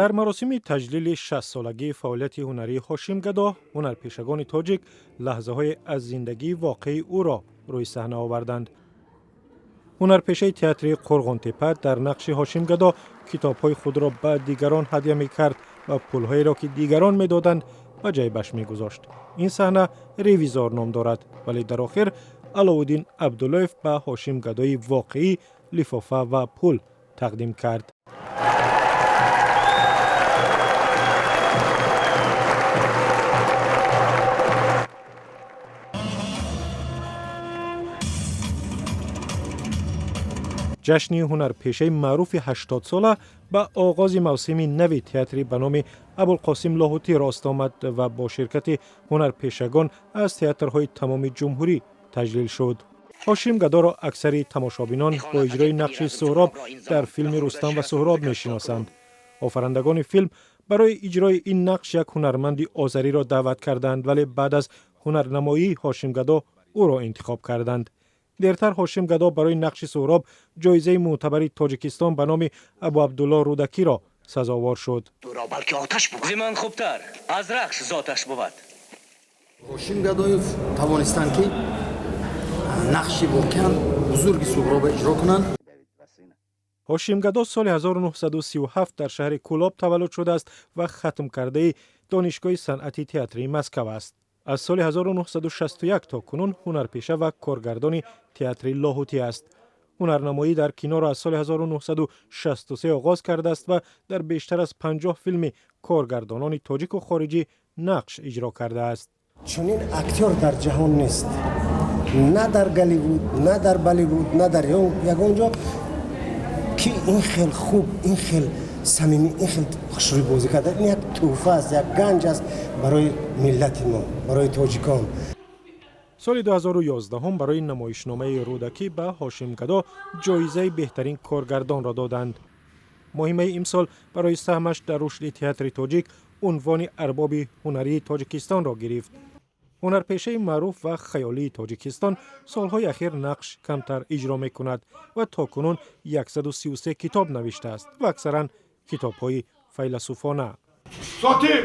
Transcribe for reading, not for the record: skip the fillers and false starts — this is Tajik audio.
Дар маросими таҷлили 60-солагии фаъолияти ҳунарии Ҳошим Гадо ҳунарпешагони тоҷик лаҳзаҳое аз зиндагии воқеии ӯро рӯи саҳна оварданд. Ҳунарпешаи театри Қурғонтепа дар нақши Ҳошим Гадо китобҳои худро ба дигарон ҳадя мекард ва пулҳоеро, ки дигарон медоданд, ба ҷайбаш мегузошт. Ин саҳна «Ревизор» ном дорад, вале дар охир Аловуддин Абдуллоев ба Ҳошим Гадои воқеӣ лифофа ва пул тақдим кард. Ҷашни ҳунарпешаи маъруфи 80-сола ба оғози мавсими нави театри ба номи Абулқосим Лоҳутӣ рост омад ва бо ширкати ҳунарпешагон аз театрҳои тамоми ҷумҳурӣ таҷлил шуд. Ҳошим Гадоро аксари тамошобинон бо иҷрои нақши Суҳроб дар филми «Рустам ва Суҳроб» мешиносанд. Офарандагони филм барои иҷрои ин нақш як ҳунарманди озариро даъват карданд, вале баъд аз ҳунарнамоии Ҳошим Гадо ӯро интихоб карданд. Дертар Ҳошим Гадо барои нақши Суҳроб ҷоизаи мӯътабари Тоҷикистон ба номи Абу Абдулло Рӯдакиро сазовор шуд. Зи ман хубтар аз Рахш зоташ бувад. Ҳошим Гадоев тавонистанд, ки нақши воқеан бузурги Суҳробро иҷро кунанд. Ҳошим Гадо соли 1937 дар шаҳри Кӯлоб таваллуд шудааст ва хатмкардаи Донишгоҳи санъати театрии Москав аст. Аз соли 1961 то кунун ҳунарпеша ва коргардони театри Лоҳутӣ аст. Ҳунарнамоӣ дар киноро аз соли 1963 оғоз кардааст ва дар бештар аз 50 филми коргардонони тоҷику хориҷӣ нақш иҷро кардааст. Чунин актёр дар ҷаҳон нест, на дар Голливуд, на дар Болливуд, на дар ягон ҷо, ки ин хел хуб, ин хел самимӣ, ин хел хушрӯй бозӣ карда. Ин як тӯҳфа аст, як ганҷ аст барои миллати мо, барои тоҷикон. Соли 2011 барои намоишномаи «Рӯдакӣ» ба Ҳошим Гадо ҷоизаи беҳтарин коргардонро доданд. Моҳи майи имсол барои саҳмаш дар рушди театри тоҷик унвони Арбоби ҳунарии Тоҷикистонро гирифт. Ҳунарпешаи маъруф ва хаёлии Тоҷикистон солҳои ахир нақш камтар иҷро мекунад ва то кунун 133 китоб навиштааст ва аксаран китобҳои файласуфона. Сотим!